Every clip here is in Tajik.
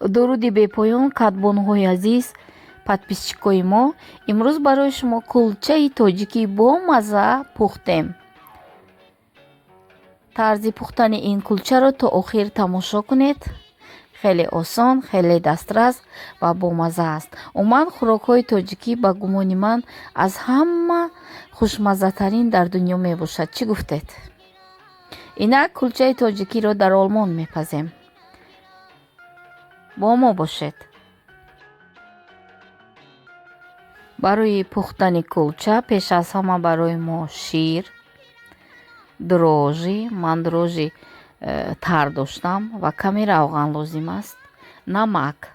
Дуруди бепоён, кадбонуҳои азиз, подписчикои мо. Имрӯз барои шумо кулчаи тоҷикӣ бо мазза пухтем. Тарзи пухтани ин кулчаро то охир тамошо кунед. Хеле осон, хеле дастрас ва бомазза аст. Умуман, хӯрокҳои тоҷикӣ, ба гумони ман, аз ҳама хушмаззатарин дар дунё мебошад. Чӣ гуфтед? Инак, кулчаи тоҷикиро дар Олмон мепазем. Бо мо бошед. Барои пухтани кулча пеш аз ҳама барои мо шир, дрожжи, ман дрожжи тар доштам, ва каме равған лозим аст, намак.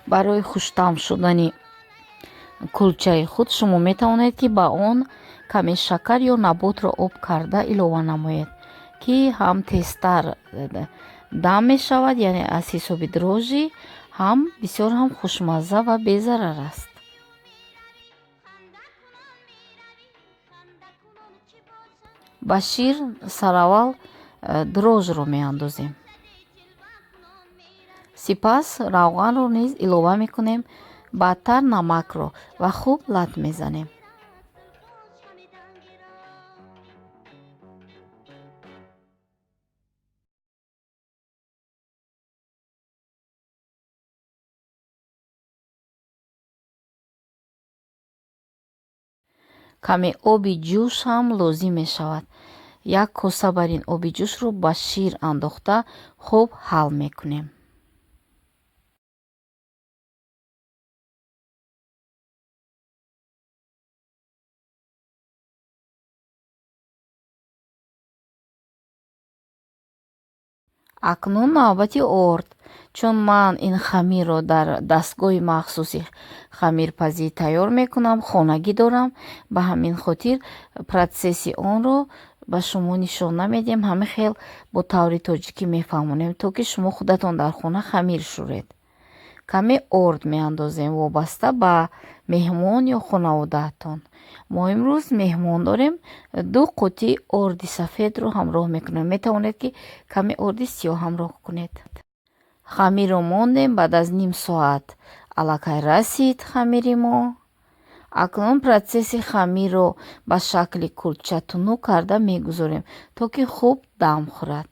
Барои хуштаъм шудани кулчаи худ шумо метавонед, ки ба он каме шакар ё наботро об карда илова намоед, ки ҳам тезтар дам мешавад, яъне аз ҳисоби дрожжи, ҳам бисёр ҳам хушмазза ва безарар аст. Ба шир сараввал дрожжро меандозем, сипас равғанро низ илова мекунем, баъдтар намакро ва хуб лат мезанем. Каме оби ҷӯш ҳам лозим мешавад. Як коса бар ин оби ҷӯшро ба шир андохта, хуб ҳал мекунем. Акнун навбати орд. Чун ман ин хамирро дар дастгоҳи махсуси хамирпазӣ тайёр мекунам, хонагӣ дорам, ба ҳамин хотир процесси онро ба шумо нишон намедиҳем. Ҳамин хел бо таври тоҷикӣ мефаҳмонем, то ки шумо худатон дар хона хамир шӯред. Каме орд меандозем, вобаста ба меҳмон ё хонаводаатон. Мо имрӯз меҳмон дорем, 2 қутӣ орди сафедро ҳамроҳ мекунем. Метавонед, ки каме орди сиёҳ ҳамроҳ кунед. Хамирро мондем, баъд аз ним соат аллакай расид хамири мо. Акнун процесси хамирро ба шакли кулча тунук карда мегузорем, то ки хуб дам хӯрад.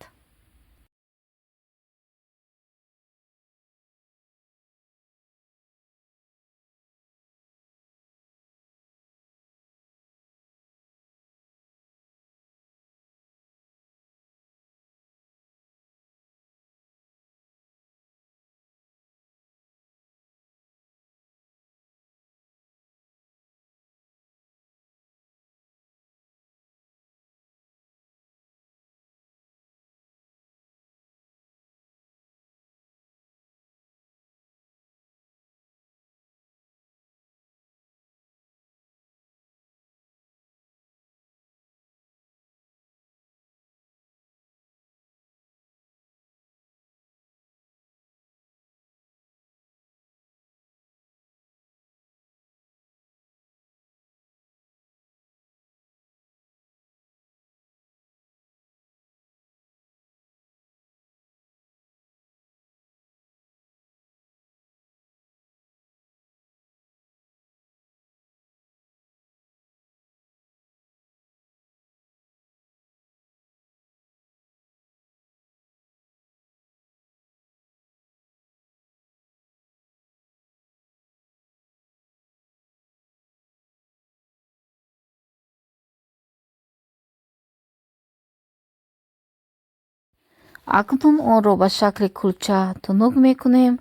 Акнун онро ба шакли кулча тунук мекунем,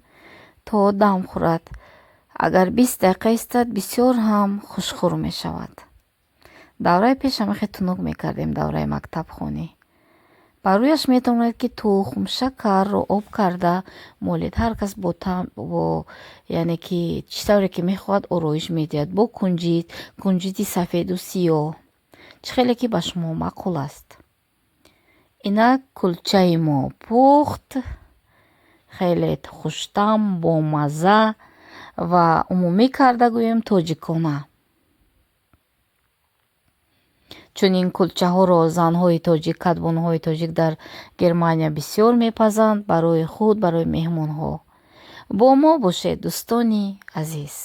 то дам хӯрад. Агар 20 дақиқа истад, бисёр ҳам хушхӯр мешавад. Давраи пеш ҳама хел тунук мекардем, давраи мактабхонӣ. Ба рӯяш метавонед, ки тухм, шакарро об карда молед. Ҳар кас бо таъм, бо яъне ки чӣ тавре ки мехоҳад, ороиш медиҳад, бо кунҷит, кунҷити сафеду сиёҳ, чӣ хеле ки ба шумо маъқул аст. Инак, кулчаи мо пухт, хеле хуштаъм, бомазза ва умумӣ карда гӯем, тоҷикона. Чунин кулчаҳоро занҳои тоҷик, кадбонуҳои тоҷик дар Германия бисёр мепазанд барои худ, барои меҳмонҳо. Бо мо бошед, дӯстони азиз.